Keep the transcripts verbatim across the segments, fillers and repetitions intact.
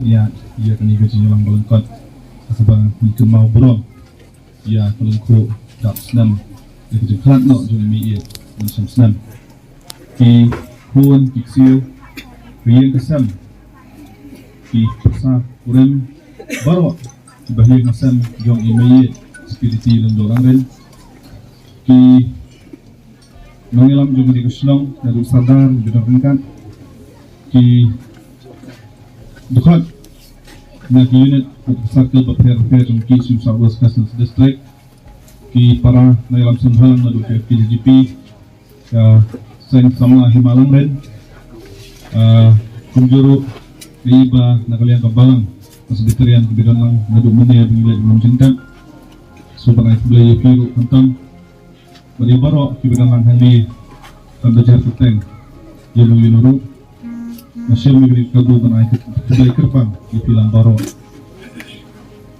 Ïa, ïa kane ka jingïalang ba lyngkot, ha kaba ngi kynmaw burom ïa ka lyngkhuh dap snem, ïa ka jingkhlad noh jong i mei ïeit mynshem snem. Ki khun ki ksiew, ki ïing ki sem, ki pyrsa kurim baroh kiba ha ïing ha sem jong i mei ïeit Spirity Lyngdoh Langrin, ki nongïalam jong kane ka shnong, naduh sordar, bad ryngkat ki dkhot na ki unit bad ki circle bapher bapher jong ka K S U South West Khasi Hills District, ki para nongïalam seng bhalang naduh ka K J G P, ka seng samla Hima Langrin, ah, kumjuh ruh ïa i ba na ka liang ka balang Presbyterian kiba don lang naduh mynne ba ngi leit ïalum jingtep. Sngewbha ban ai khublei ïa phi ruh khamtam. Bad ïa baroh kiba dang nang hangne, kan bajar kyrteng ïa uno uno ruh. Nga shem ïa ka kabu ban ai khublei kyrpang ïa phi lang baroh.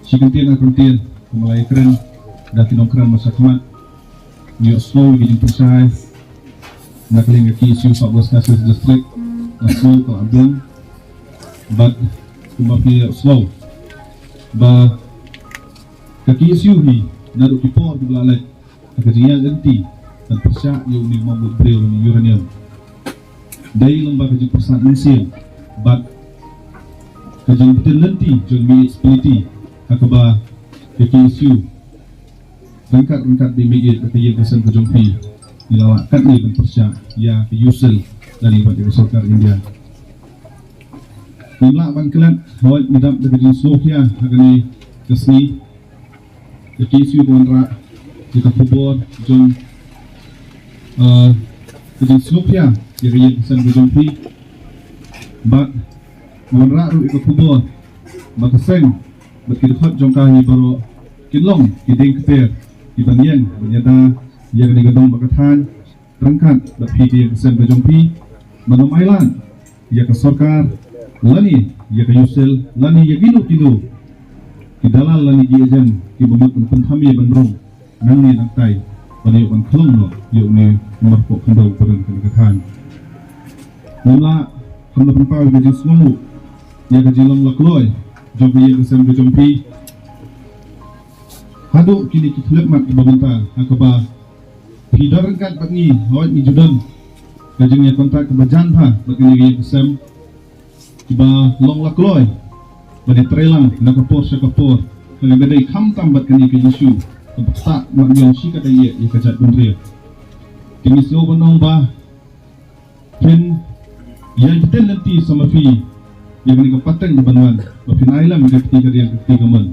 Shi kyntien ar kyntien, kumba la ïakren da ki nongkren ba shakhmat, ngi ïohsngew ïa ka jingpynshai na ka liang ka K S U South West Khasi Hills District, nga sngew ka la biang. Bad kumba phi ïohsngew ba ka K S U hi naduh ki por kiba la leit, ha ka jingïaid lynti ban pyrshah ïa une u mawbud briew lane uranium. Dei lyngba ka jingpyrsad mynsiem bad ka jingbtin lynti jong i mei ïeit Spility, ha kaba ka K S U ryngkat ryngkat bad i mei ïeit bad ka ïing ka sem ka jong phi, ngi la lah katne ban pyrshah ïa ka U S I L lane bad ïa ka sorkar India. Ngim lah ban klet, hooid ngi dap da ka jingsngewkhia ha kane ka sngi. Ka K S U ka wanrah ïa ka khubor jong, ah, ka jingsngewkhia ïa ka ïing ka sem ka jong phi. Bad ka wanrah ruh ïa ka khubor ba ka seng bad ki dkhot jong ka hi baroh kin long ki dieng kper kiban ïeng ban ïada ïa kane ka dong bad ka thaiñ ryngkat bad phi ka ïing ka sem ka jong phi, ban ym ailad ïa ka sorkar lane ïa ka U S I L lane ïa kino kino ki dalal lane ki agent kiba mut ban pynthame ban rung nangne nangtai ban ïoh ban khlong noh ïa une u marpoh khyndew ba don ha kane ka thaiñ. Ngim lah, ngim lah pynpaw ïa ka jingsngewnguh ïa ka jinglong lakloi jong ka ïing ka sem ka jong phi. Haduh kine ki khyllipmat kiba mynta, ha kaba phi don ryngkat bad ngi, hooid ngi ju don ka jingïakontak kaba jan bha bad kane ka ïing ka sem, kiba long lakloi ban ïatreilang na ka por sha ka por, ha kaba dei khamtam bad kane ka issue kaba ktah mat ñiong shikatdei ïa ka jaitbynriew. Te ngi sngew ban ong ba phin ïai btin lynti sa ma phi ïa kane ka pateng kaban wan, ba phin ai lem ïa ka kti ka riang ka kti ka mon.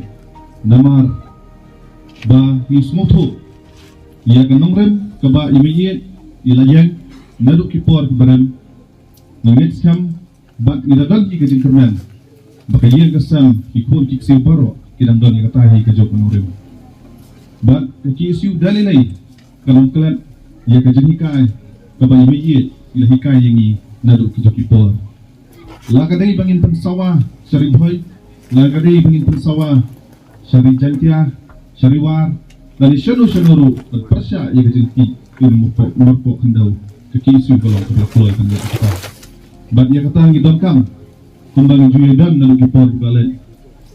Namar ba ngi sngewthuh ïa ka nongrim kaba i mei ïeit i la ïeng naduh ki por kiba rim. Ngi ngeit skhem bad ngi la don ïa ka jingkyrmen ba ka ïing ka sem, ki khun ki ksiew baroh ki dang don ïa kata hi kajuh ka nongrim. Bad ka K S U da lei lei ka long klet ïa ka jinghikai kaba i mei ïeit i la hikai ïa ngi naduh kajuh ki por. La ka dei ba ngin pynsawa sha Ri Bhoi, la ka dei ba ngin pynsawa sha Ri Jaintia, sha Ri War, lane shano shano ruh ban pyrshah ïa ka jingtih ïa u marpoh, marpoh khyndew, ka K S U ka long kaba kloi ban leh kata. Bad ïa kata ngi donkam, kumba ngi ju ïadon naduh ki por kiba la leit,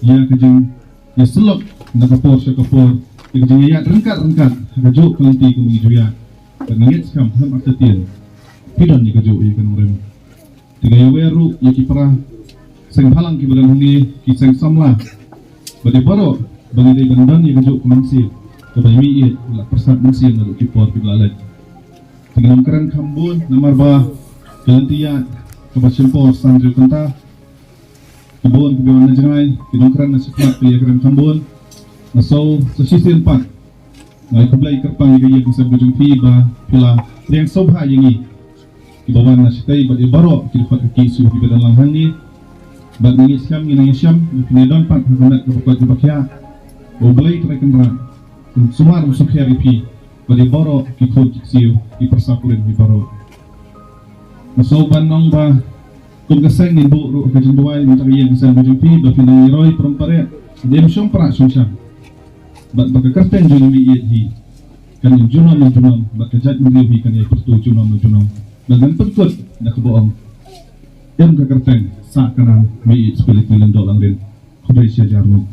ïa ka jingïasyllok na ka por sha ka por, ïa ka jingïaid ryngkat ryngkat ha kajuh ka lynti kumba ngi ju ïaid. Bad ngi ngeit skhem ha ka ktien phi don ïa kajuh ïa ka nongrim. Te nga ïawer ruh ïa ki para seng bhalang kiba don hangne, ki seng samla, bad ïa baroh ba ngi dei ban don ïa kajuh ka mynsiem kaba i mei ïeit i la pyrsad mynsiem naduh ki por kiba la leit. Te ngi nym kren kham bun namar ba ka lynti ïaid kaba shim por san hynriew kynta. Ki bun kiba wan na jngai, ki nongkren na shakhmat ki ïakren kham bun. Nga sngew sa shisien pat nga ai khublei kyrpang ïa ka ïing ka sem ka jong phi ba phi la pdiang sngewbha ïa ngi kiba wan na shatei bad ïa baroh ki dkhot ka K S U kiba don lang hangne. Bad ngi ngeit skhem, ngi nang ïashem ba phin ïadon pat ha ka met kaba koit kaba khiah. Ba U Blei Trai Kynrad un sumar un sukher ïa phi bad ïa baroh ki khun ki ksiew, ki pyrsa kurim hi baroh. Nga sngew ban ong ba kum ka seng ngin buh ruh ka jingduwai mynta ka ïing ka sem ka jong phi ba phin nang ïaroi parom pareh, ym shong prah shong sham. Bad ba ka kyrteng jong i mei ïeit hi kan im junom la junom, bad ka jaitbynriew hi kan ïai pyrto junom la junom. Bad ngan pynkut da kaba ong, Em ka kyrteng Sahkynang Mei Spiritual Lyngdoh Langrin. Khublei shihajar nguh.